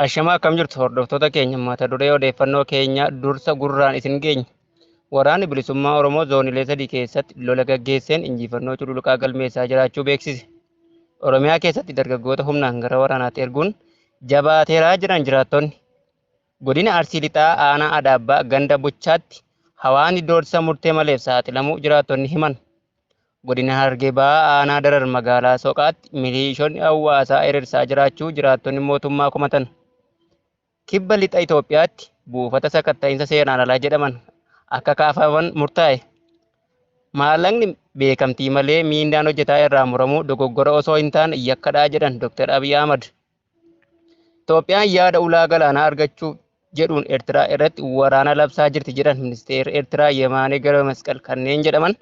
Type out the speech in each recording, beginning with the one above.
Ashamaa akkam jirtu hordoftoota keenya mata duree odeeffannoo keenya dursa gurraan isin geenya. Waraanni Bilisummaa Oromoo zoonilee sadii keessatti lola gaggeesseen injifannoo cululuqaa galmeessaa jiraachuu beeksise. Oromiyaa keessatti dargaggoota humnaan gara waraanaatti erguun jabaateeraa jiran jiraattonni. Godina Arsii Lixaa Aanaa Adaabbaa ganda Buchaatti hawaasni doorsisa murtee maleef saaxilamuu jiraattonni himan. Godina Harargee Bahaa Aanaa Darar magaalaa Soqaatti milishoonni hawaasaa hiriirsaa jiraachuu jiraattonni mootummaa komatan. Kibba Lixa Itoophiyaatti buufata sakatta'iinsa seeraan alaa jedhaman akka kaafaman murtaa'e. Maallaqni beekamtii malee miindaan hojjetaa irraa muramuu dogoggora osoo hin taane yakkadhaa jedhan Dr. Abiy Ahmad. Itoophiyaan yaada ulaa galaanaa argachuu jedhuun Eertiraa irratti waraana labsaa jirti jedhan ministeerri Eertiraa Yemaanee Gabra kanneen jedhaman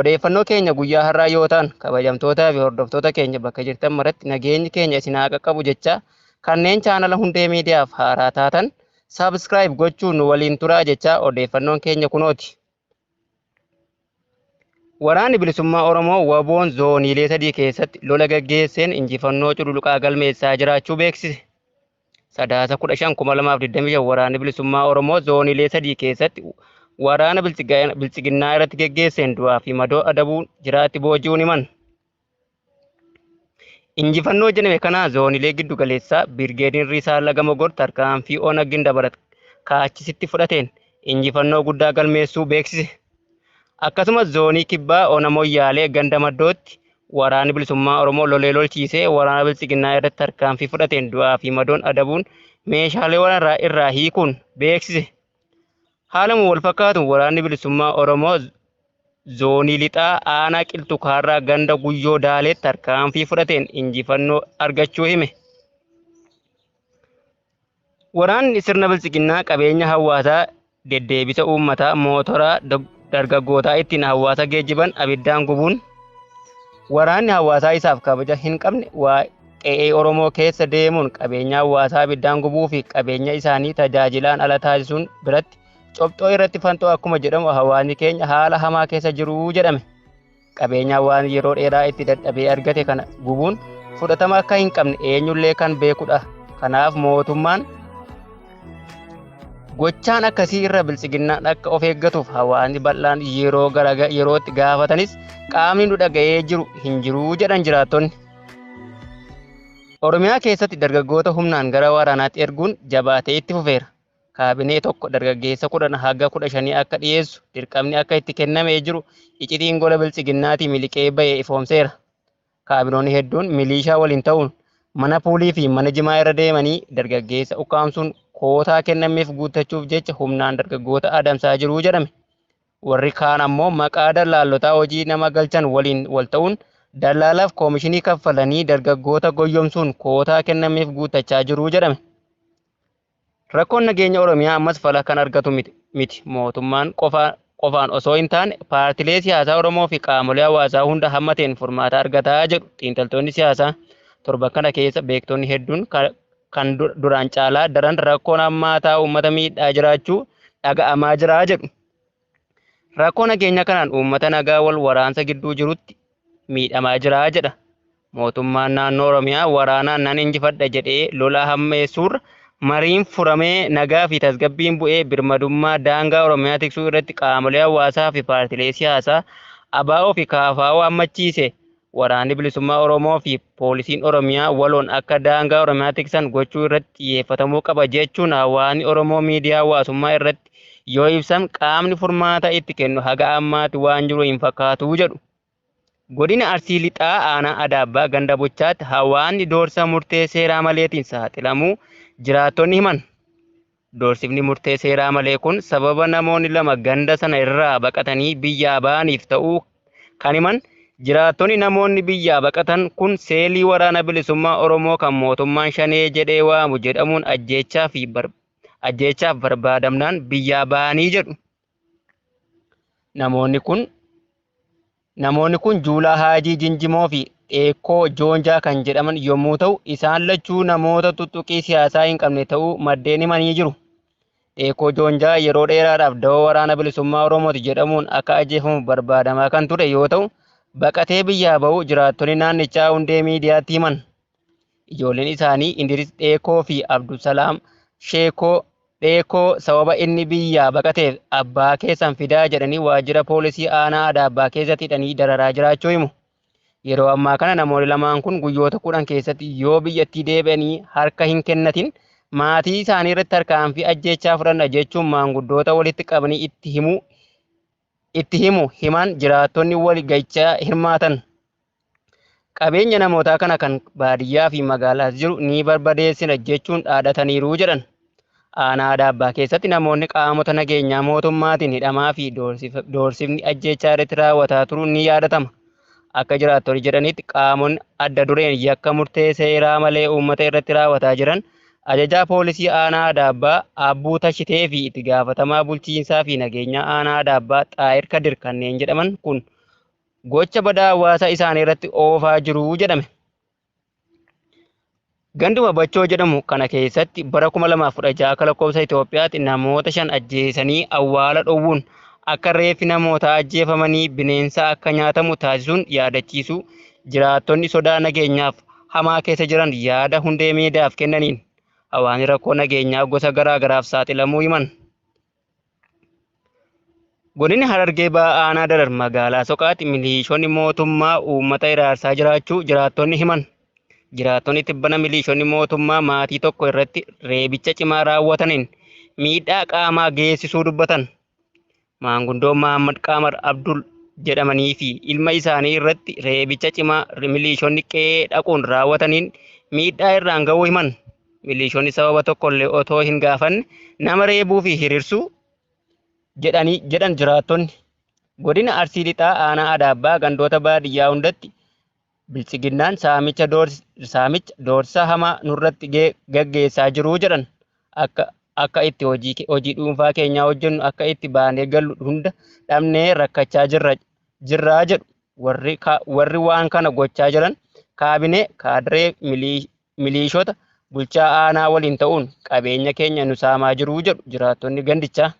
odeeffannoo keenya guyyaa har'aa yoo ta'an kabajamtootaa fi hordoftoota keenya bakka jirtan maratti nageenyi keenya isin haa qaqqabu jecha kanneen chaanala Hundee Miidiyaaf haaraa taatan subscribe gochuun nu waliin turaa jecha odeeffannoon keenya kunooti. Waraanni Bilisummaa Oromoo WBOn zooniilee sadii keessatti lola gaggeesseen injifannoo cululuqaa galmeessaa jiraachuu beeksise. Sadaasa 15,2025 Waraanni Bilisummaa Oromoo zooniilee sadii keessatti waraana biltsiginnaa irratti geggeesseen du'aa fi madoo adabuun jiraatti booji'uun himan. Injifannoo jedhame kana zooniilee giddu galeessaa Birgeediin Risaa Laga Mogor tarkaanfii Onag Gindabarat kaachisitti fudhateen injifannoo guddaa galmeessuu beeksise. Akkasumas zoonii kibbaa Ona Moyyaalee ganda Maddootti waraanni bilisummaa Oromoo lolee lolchiisee waraana biltsiginnaa irratti tarkaanfii fudhateen du'aa fi madoon adabuun meeshaalee waraanaa irraa hiikuun beeksise. Haaluma wal fakkaatuun waraanni bilisummaa Oromoo zoonii lixaa aanaa Qilxukaarraa ganda Guyyoo Daaleetti tarkaanfii fudhateen injifannoo argachuu hime. Waraanni sirna biltsiginnaa qabeenya hawaasaa deddeebisa uummataa mootoraa dargaggootaa ittiin hawaasa geejjiban abiddaan gubuun waraanni hawaasaa isaaf kabaja hin qabne waa qe'ee Oromoo keessa deemuun qabeenya hawaasaa abiddaan gubuu fi qabeenya isaanii tajaajilaan ala taasisuun biratti cobxoo irratti fantoo akkuma jedhamu hawaasni keenya haala hamaa keessa jiruu jedhame. Qabeenya hawaasni yeroo dheeraa itti dadhabee argate kana gubuun fudhatama akka hin qabne eenyullee kan beekudha. Kanaaf mootummaan gochaan akkasii irra biltsiginnaan akka of eeggatuuf hawaasni bal'aan yeroo gara yerootti gaafatanis qaamni nu dhaga'ee jiru hin jiruu jedhan jiraattonni. Oromiyaa keessatti dargaggoota humnaan gara waraanaatti erguun jabaatee itti fufeera. Kaabinee tokko dargaggeessa 10 haga 15 akka dhiyeessu dirqamni akka itti kennamee jiru icitiin gola biltsiginnaatii miliqee ba'e ifoomseera. Kaabinoonni hedduun milishaa waliin ta'uun mana puulii fi mana jimaa irra deemanii dargaggeessa ukkaamsuun kootaa kennameef guuttachuuf jecha humnaan dargaggoota adamsaa jiruu jedhame. Warri kaan ammoo maqaa dallaallotaa hojii nama galchan waliin wal ta'uun dallaalaaf koomishinii kaffalanii dargaggoota goyyomsuun kootaa kennameef guuttachaa jiruu jedhame. Rakkoon nageenya Oromiyaa ammas fala kan argatu miti. Mootummaan qofaan osoo hin taane paartilee siyaasaa Oromoo fi qaamolee hawaasaa hunda hammateen furmaata argataa jedhu xiinxaltoonni siyaasaa. Torba kana keessa beektonni hedduun kan duraan caalaa daran rakkoon hammaataa uummata miidhaa jiraachuu dhaga'amaa jira jedhu. Rakkoo nageenya kanaan uummata nagaa wal waraansa gidduu jirutti miidhamaa jira jedha. Mootummaan naannoo Oromiyaa waraanaan nan injifadha jedhee lola hammeessuurra mariin furamee nagaa fi tasgabbiin bu'ee birmadummaa daangaa Oromiyaa tiksuu irratti qaamolee hawaasaa fi paartilee siyaasaa ABO fi KFO hammachiise. Waraanni bilisummaa Oromoo fi poolisiin Oromiyaa waloon akka daangaa Oromiyaa tiksan gochuu irratti xiyyeeffatamuu qaba jechuun hawaasni Oromoo miidiyaa hawaasummaa irratti yoo ibsan qaamni furmaata itti kennu haga ammaatti waan jiru hin fakkaatu jedhu. Godina Arsii Lixaa Aanaa Adaabbaa ganda Buchaatti hawaasni doorsa murtee seeraa maleetiin saaxilamuu jiraattonni himan. Doorsifni murtee seeraa malee kun sababa namoonni lama ganda sana irraa baqatanii biyyaa ba'aniif ta'uu kan himan jiraattonni namoonni biyyaa baqatan kun seelii waraana bilisummaa Oromoo kan mootummaan shanee jedhee waamu jedhamuun ajjeechaaf barbaadamnaan biyyaa ba'anii jedhu. Namoonni kun Juulaa Haajii Jinjimoo fi Dheekoo Joonjaa kan jedhaman yommuu ta'u isaan lachuu namoota tuttuqii siyaasaa hin qabne ta'uu maddeen himanii jiru. Dheekoo Joonjaa yeroo dheeraadhaaf dawoo waraana bilisummaa Oromooti jedhamuun akka ajjeefamu barbaadamaa kan ture yoo ta'u baqatee biyyaa ba'uu jiraattonni naannichaa Hundee Miidiyaatti himan. Ijoolleen isaanii Indiris Dheekoo fi Abdusalaam Sheekoo Dheekoo sababa inni biyyaa baqateef abbaa keessan fidaa jedhanii waajjira poolisii aanaa Adaabbaa keessatti hidhanii dararaa jiraachuu himu. Yeroo ammaa kana namoonni lamaan kun guyyoota 10 keessatti yoo biyyattii deebi'anii harka hin kennatin maatii isaanii irratti tarkaanfii ajjeechaa fudhanna jechuun maanguddoota walitti qabanii itti himu himan jiraattonni walgahichaa hirmaatan. Qabeenya namootaa kana kan baadiyyaa fi magaalaas jiru ni barbadeessina jechuun dhaadhataniiru jedhan. Aanaa Adaabbaa keessatti namoonni qaamota nageenyaa mootummaatiin hidhamaa fi doorsifni ajjeechaa irratti raawwataa turuun ni yaadatama. Akka jiraattonni jedhanitti qaamonni adda dureen yakka murtee seeraa malee uummata irratti raawwataa jiran ajajaa poolisii aanaa Adaabbaa Abbuu Tashitee fi itti gaafatamaa bulchiinsaa fi nageenyaa aanaa Adaabbaa Xaayir Kadir kanneen jedhaman kun gocha badaa hawaasa isaanii irratti oofaa jiru jedhame. Ganduma Bachoo jedhamu kana keessatti bara 2016 akka lakkoofsa Itoophiyaatti namoota 5 ajjeesanii awwaala dhowwuun akka reeffi namoota ajjeefamanii bineensa akka nyaatamu taasisuun yaadachiisu jiraattonni sodaa nageenyaaf hamaa keessa jiran yaada hundee miidiyaaf kennaniin hawaasni rakkoo nageenyaa gosa garaa garaaf saaxilamuu himan. Godina Harargee Bahaa Aanaa Darar magaalaa Soqaatti milishoonni mootummaa uummata iraarsaa jiraachuu jiraattonni himan. Jiraattonni tibbana milishoonni mootummaa maatii tokko irratti reebicha cimaa raawwataniin miidhaa qaamaa geessisuu dubbatan. Maanguddoon Mahammad Qaamar Abdul jedhamanii fi ilma isaanii irratti reebicha cimaa milishoonni qe'ee dhaquun raawwataniin miidhaa irraan ga'uu himan. Milishoonni sababa tokkollee otoo hin gaafanne nama reebuu fi hiriirsuu jedhanii jedhan jiraattonni. Godina Arsii Lixaa Aanaa Adaabbaa gandoota baadiyyaa hundatti bilchiginnaan saamicha doorsisa hamaa nurratti gaggeessaa jiru jedhan. Akka itti hojii dhuunfaa keenyaa hojjennu akka itti baanee gallu hunda dhabnee rakkachaa jirraa jedhu. Warri waan kana gochaa jiran kaabinee kaadiree milishoota bulchaa aanaa waliin ta'uun qabeenya keenya nu saamaa jiru jedhu jiraattonni gandichaa.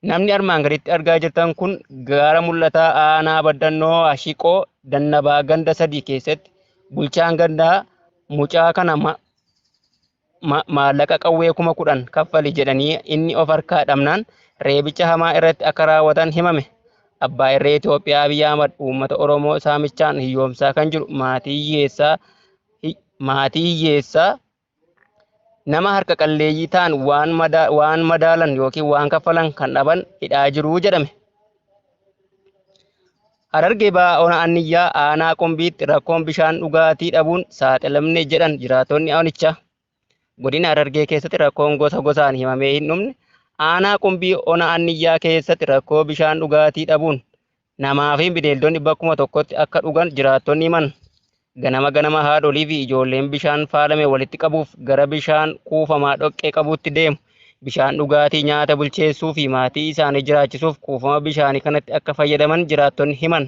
Namni armaan gaditti argaa jirtan kun gaara mul'ataa aanaa baddannoo Ashiqoo Dannabaa ganda 3 keessatti bulchaan gandaa mucaa kana maallaqa qawwee 10,000 kaffali jedhanii inni of harkaa dhabnaan reebicha hamaa irratti akka raawwatan himame. Abbaa irree Itoophiyaa Abiy Ahmad uummata Oromoo saamichaan hiyyoomsaa kan jiru maatii hiyyeessaa nama harka qalleeyyii ta'an waan madaalan yookiin waan kaffalan kan dhaban hidhaa jiru jedhame. Harargee Bahaa Ona Anniyyaa Aanaa Qumbiitti rakkoon bishaan dhugaatii dhabuun saaxilamne jedhan jiraattonni onichaa. Godina Harargee keessatti rakkoon gosa gosaan himamee hin dhumne aanaa Qumbii Ona Anniyyaa keessatti rakkoo bishaan dhugaatii dhabuun namaa fi bineeldonni bakkuma tokkotti akka dhugan jiraattonni himan. Ganama ganama haadholii fi ijoolleen bishaan faalame walitti qabuuf gara bishaan kuufamaa dhoqqee qabuutti deemu. Bishaan dhugaatii nyaata bilcheessuu fi maatii isaanii jiraachisuuf kuufama bishaanii kanatti akka fayyadaman jiraattonni himan.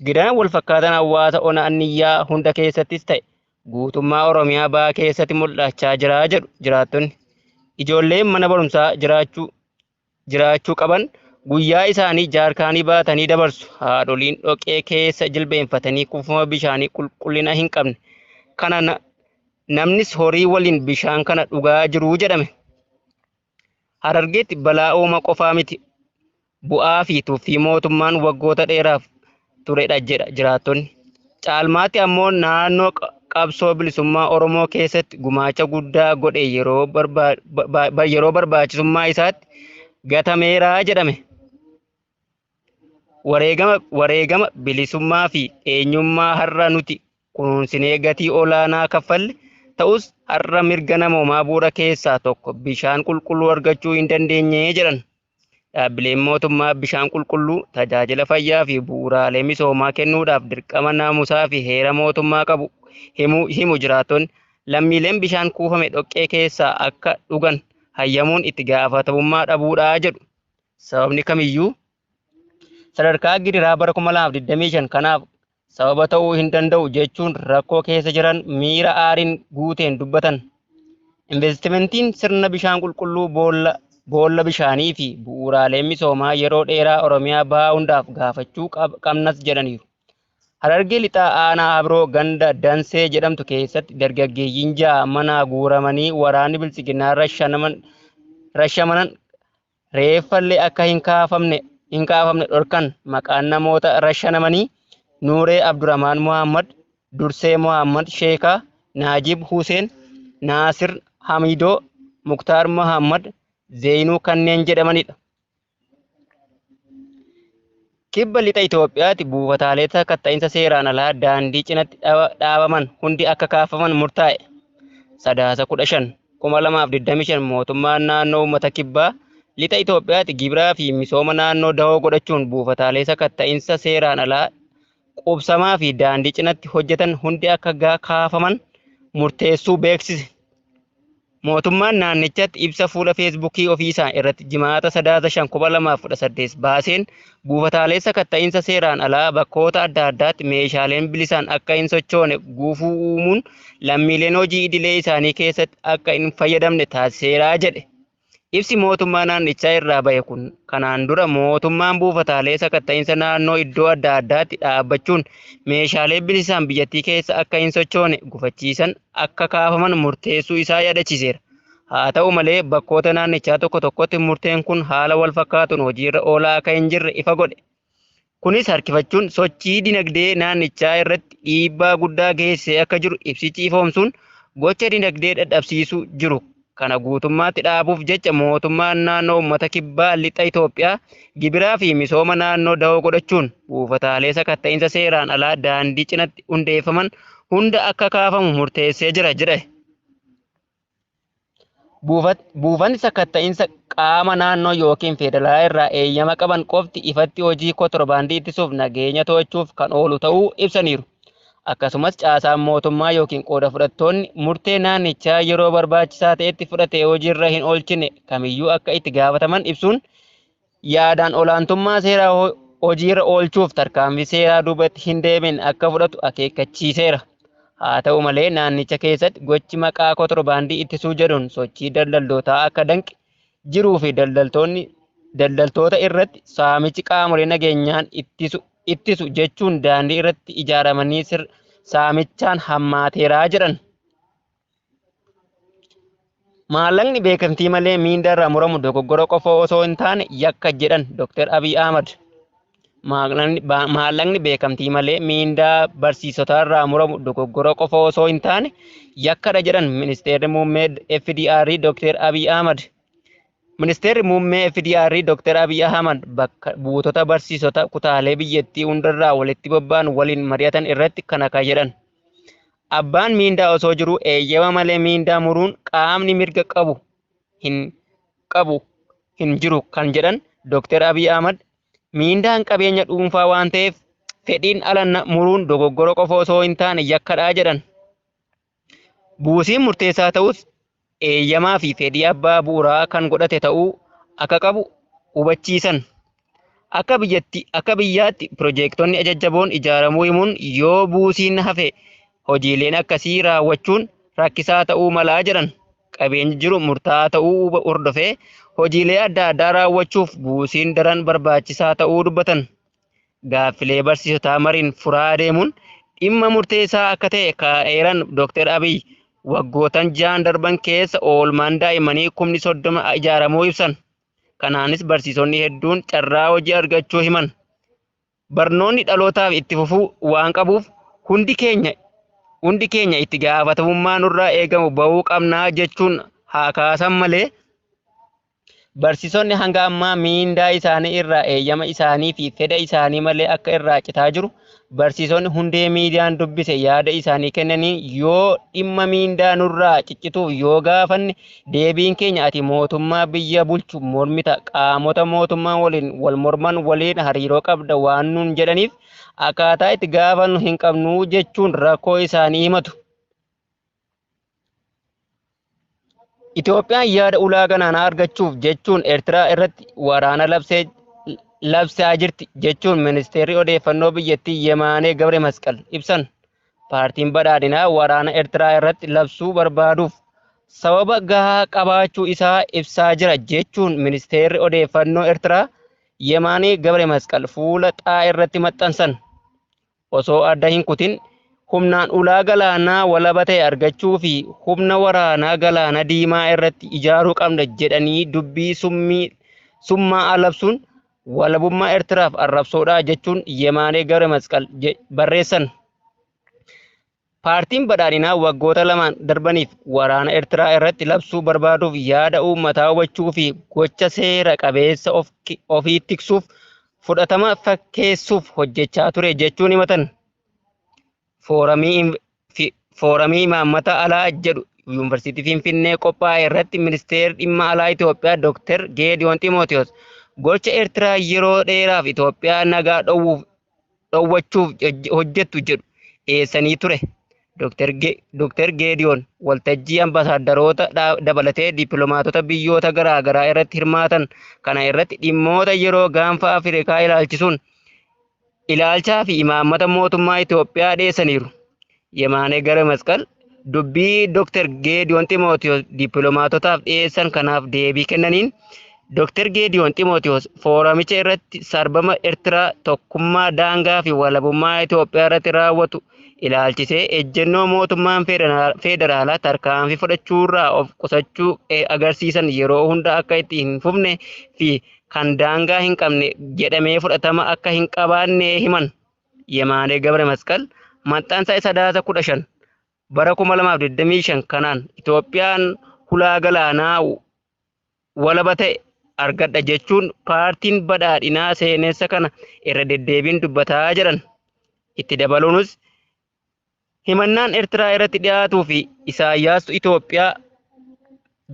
Gidaara wal fakkaataan hawaasa Ona Anniyyaa hunda keessattis ta'e guutummaa Oromiyaa Bahaa keessatti mul'achaa jira jedhu jiraattonni. Ijoolleen mana barumsaa jiraachuu qaban guyyaa isaanii jaarkaanii baatanii dabarsu. Haadholiin dhoqqee keessa jilbeenfatanii kuufama bishaanii qulqullina hin qabne kana namnis horii waliin bishaan kana dhugaa jiru jedhame. Harargeetti balaa uuma qofaa miti bu'aa fi tuffii mootummaan waggoota dheeraaf turedha jedha jiraattonni. Caalmaatti ammoo naannoo qabsoo bilisummaa Oromoo keessatti gumaacha guddaa godhe yeroo barbaachisummaa isaatti gatameera jedhame. Wareegama bilisummaa fi eenyummaa har'a nuti kunuunsinee gatii olaanaa kaffalle ta'us har'a mirga namoomaa bu'uura keessaa tokko bishaan qulqulluu argachuu hin dandeenye jedhan. Dhaabbileen mootummaa bishaan qulqulluu tajaajila fayyaa fi bu'uuraalee misoomaa kennuudhaaf dirqama naamusaa fi heera mootummaa qabu himu jiraattonni. Lammiileen bishaan kuufame dhoqqee keessaa akka dhugan hayyamuun itti gaafatamummaa dhabuudhaa jedhu. Sababni kamiyyuu sadarkaa gidiraa bara 2025 kanaaf sababa ta'uu hin danda'u jechuun rakkoo keessa jiran miira aariin guuteen dubbatan. Investimentiin sirna bishaan qulqulluu boolla bishaanii fi bu'uuraalee misoomaa yeroo dheeraa Oromiyaa Bahaa hundaaf gaafachuu qabnas jedhaniiru. Harargee Lixaa Aanaa Abroo ganda Dansee jedhamtu keessatti dargaggeeyyiin 6 manaa guuramanii waraanni Biltsiginnaa rashamanan reeffallee akka hin kaafamne dhorkan. Maqaan namoota rashanamanii Nuuree Abdurrahmaan Muhammad, Dursee Muhammad Sheekaa, Naajib Huseen, Naasir Hamidoo, Muktaar Muhammad, Zeenuu kanneen jedhamanidha. Kibba Lixa Itoophiyaatti buufataalee sakatta'insa seeraan alaa daandii cinatti dhaabaman hundi akka kaafaman murtaa'e. Sadaasa 15, 2025 mootummaan naannoo uummata kibbaa Lixa Itoophiyaatti gibiraa fi misooma naannoo dahoo godhachuun buufataalee sakatta'insa seeraan alaa qubsamaa fi daandii cinatti hojjetan hundi akka kaafaman murteessuu beeksise. Mootummaan naannichatti ibsa fuula Feesbuukii ofiisaa irratti jimaata Sadaasa 5, 2018 baaseen buufataalee sakatta'insa seeraan alaa bakkoota adda addaatti meeshaaleen bilisaan akka hin sochoone gufuu uumuun lammiileen hojii idilee isaanii keessatti akka hin fayyadamne taasiseera jedhe. Ibsi mootummaa naannichaa irraa bahe kun kanaan dura mootummaan buufataalee sakatta'insa naannoo iddoo adda addaatti dhaabbachuun meeshaalee bilisaan biyyattii keessa akka hin sochoone gufachiisan akka kaafaman murteessuu isaa yaadachiiseera. Haa ta'u malee bakkoota naannichaa tokko tokkotti murteen kun haala wal fakkaatuun hojiirra oolaa akka hin jirre ifa godhe. Kunis harkifachuun sochii dinagdee naannichaa irratti dhiibbaa guddaa geessisee akka jiru ibsichi ifoomsuun gocha dinagdee dadhabsiisuu jiru kana guutummaatti dhaabuuf jecha mootummaan naannoo uummata kibbaa Lixa Itoophiyaa gibiraa fi misooma naannoo dahoo godhachuun buufataalee sakatta'insa seeraan alaa daandii cinatti hundeeffaman hunda akka kaafamu murteessee jira jedhe. Buufanni sakatta'insa qaama naannoo yookiin federaalaa irraa eeyyama qaban qofti ifatti hojii kontiroobaandii ittisuuf nageenya to'achuuf kan oolu ta'uu ibsaniiru. Akkasumas caasaan mootummaa yookiin qooda fudhattoonni murtee naannichaa yeroo barbaachisaa ta'etti fudhatee hojiirra hin oolchine kamiyyuu akka itti gaafataman ibsuun yaadaan olaantummaa seeraa hojiirra oolchuuf tarkaanfii seeraa duubatti hin deebiin akka fudhatu akeekkachiiseera. Haa ta'u malee naannicha keessatti gochi maqaa kontiroobaandii ittisuu jedhuun sochii daldaltootaa akka danqe jiruu fi daldaltoota irratti saamichi qaamolee nageenyaan ittisu jechuun daandii irratti ijaaramanii saamichaan hammaateeraa jedhan. Maallaqni beekamtii malee miindaa irraa muramu dogoggora qofa osoo hin taane yakka jedhan Dr. Abiy Ahmad. Maallaqni beekamtii malee miindaa barsiisotaa irraa muramu dogoggora qofa osoo hin taane yakkadha jedhan Ministeerri Muummee FDR Dr. Abiy Ahmad. Ministeerri Muummee FDR Dr. Abiy Ahmad bakka buutota barsiisota kutaalee biyyattii hundarraa walitti bobba'an waliin mari'atan irratti kana kan jedhan. Abbaan miindaa osoo jiru eeyyama malee miindaa muruun qaamni mirga qabu hin jiru kan jedhan Dr. Abiy Ahmad miindaan qabeenya dhuunfaa waan ta'eef fedhiin ala muruun dogoggora qofa osoo hin taane yakkadhaa jedhan. Buusiin murteessaa ta'us eeyyamaa fi fedhii abbaa bu'uuraa kan godhate ta'uu akka qabu hubachiisan. Akka biyyaatti piroojeektonni jajjaboon ijaaramuu himuun yoo buusiin hafe hojiileen akkasii raawwachuun rakkisaa ta'uu malaa jedhan. Qabeenyi jiru murtaa'aa ta'uu hordofee hojiilee adda addaa raawwachuuf buusiin daran barbaachisaa ta'uu dubbatan. Gaaffilee barsiisotaa mariin furaa deemuun dhimma murteessaa akka ta'e ka'eeran Dr. Abiy waggootan 6 darban keessa oolmaan daa'immanii 30,000 ijaaramuu ibsan. Kanaanis barsiisonni hedduun carraa hojii argachuu himan. Barnoonni dhalootaaf itti fufuu waan qabuuf hundi keenya itti gaafatamummaa nurraa eegamu bahuu qabnaa jechuun haa kaasan malee barsiisonni hanga ammaa miindaa isaanii irraa eeyyama isaanii fi fedha isaanii malee akka irraa citaa jiru barsiisonni hundee miidiyaan dubbise yaada isaanii kennanii yoo dhimma miindaa nurraa ciccituuf yoo gaafanne deebiin keenya ati mootummaa biyya bulchu mormita qaamota mootummaa waliin wal morman waliin hariiroo qabda waan nuun jedhaniif akkaataa itti gaafannu hin qabnu jechuun rakkoo isaanii himatu. Itoophiyaan yaada ulaa galaanaa argachuuf jechuun Eertiraa irratti waraana labsaa jirti jechuun ministeerri odeeffannoo biyyattii Yemaanee Gabre Masqal ibsan. Paartiin badhaadhinaa waraana Eertiraa irratti labsuu barbaaduuf sababa gahaa qabaachuu isaa ibsaa jira jechuun ministeerri odeeffannoo Eertiraa Yemaanee Gabre Masqal fuula xaa irratti maxxansan. osoo adda hin kutin humnaan ulaa galaanaa walaba ta'e argachuu fi humna waraanaa galaana diimaa irratti ijaaruu qabna jedhanii dubbii summii summaa alabsuun walabummaa Eertiraaf arrabsoodha jechuun Yemaanee Gabra Masqal barreessan. Paartiin badhaadhinaa waggoota lamaan darbaniif waraana Eertiraa irratti labsuu barbaaduuf yaada uummataa hubachuu fi gocha seera qabeessa ofii tiksuuf fudhatama fakkeessuuf hojjechaa ture jechuun himatan. Fooramii imaammata alaa jedhu Yuunivarsiitii Finfinnee qophaa'e irratti ministeerri dhimma alaa Itoophiyaa Dr. Geediyoon Ximootiyoos gocha Eertiraa yeroo dheeraaf Itoophiyaa nagaa dhowwachuuf hojjettu jedhu dhiyeessanii ture. Dr. Geediyoon waltajjii ambaasaaddaroota dabalatee dippiloomaatota biyyoota garaa garaa irratti hirmaatan kana irratti dhimmoota yeroo gaanfa Afrikaa ilaalchisuun ilaalchaa fi imaammata mootummaa Itoophiyaa dhiyeessaniiru. Yemaanee Gabra Masqal dubbii Dr. Geediyoon Ximootiyoos dippiloomaatotaaf dhiyeessan kanaaf deebii kennaniin Dr. Geediyoon Ximootiyoos fooramicha irratti sarbama Eertiraa tokkummaa daangaa fi walabummaa Itoophiyaa irratti raawwatu ilaalchisee ejjennoo mootummaan federaalaa tarkaanfii fudhachuurraa of qusachuu agarsiisan yeroo hunda akka itti hin fufne fi kan daangaa hin qabne jedhamee fudhatama akka hin qabaanne himan. Yemaanee Gabra Masqal maxxansa Sadaasa 15 bara 2025 kanaan Itoophiyaan hulaa galaanaa walaba ta'e argadha jechuun paartiin badhaadhinaa seenessa kana irra deddeebiin dubbataa jedhan. Itti dabaluunis himannaan Eertiraa irratti dhiyaatuu fi Isaayyaastuu Itoophiyaa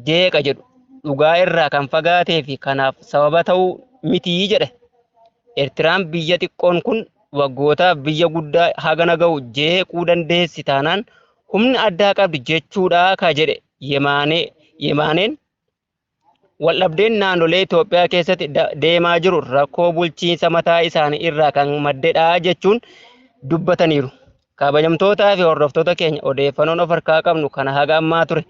jeeqa jedhu dhugaa irraa kan fagaatee fi kanaaf sababa ta'uu mitii jedhe. Eertiraan biyya xiqqoon kun waggootaaf biyya guddaa hagana ga'u jeequu dandeessi taanaan humna addaa qabdi jechuudha ka jedhe Yemaaneen waldhabdeen naannolee Itoophiyaa keessatti deemaa jiru rakkoo bulchiinsa mataa isaanii irraa kan maddedha jechuun dubbataniiru. Kabajamtootaa fi hordoftoota keenya odeeffannoon of harkaa qabnu kana haga ammaa ture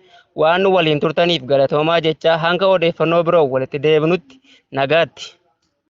waan nu waliin turtaniif galatoomaa jechaa hanga odeeffannoo biroo walitti deebinutti nagaatti.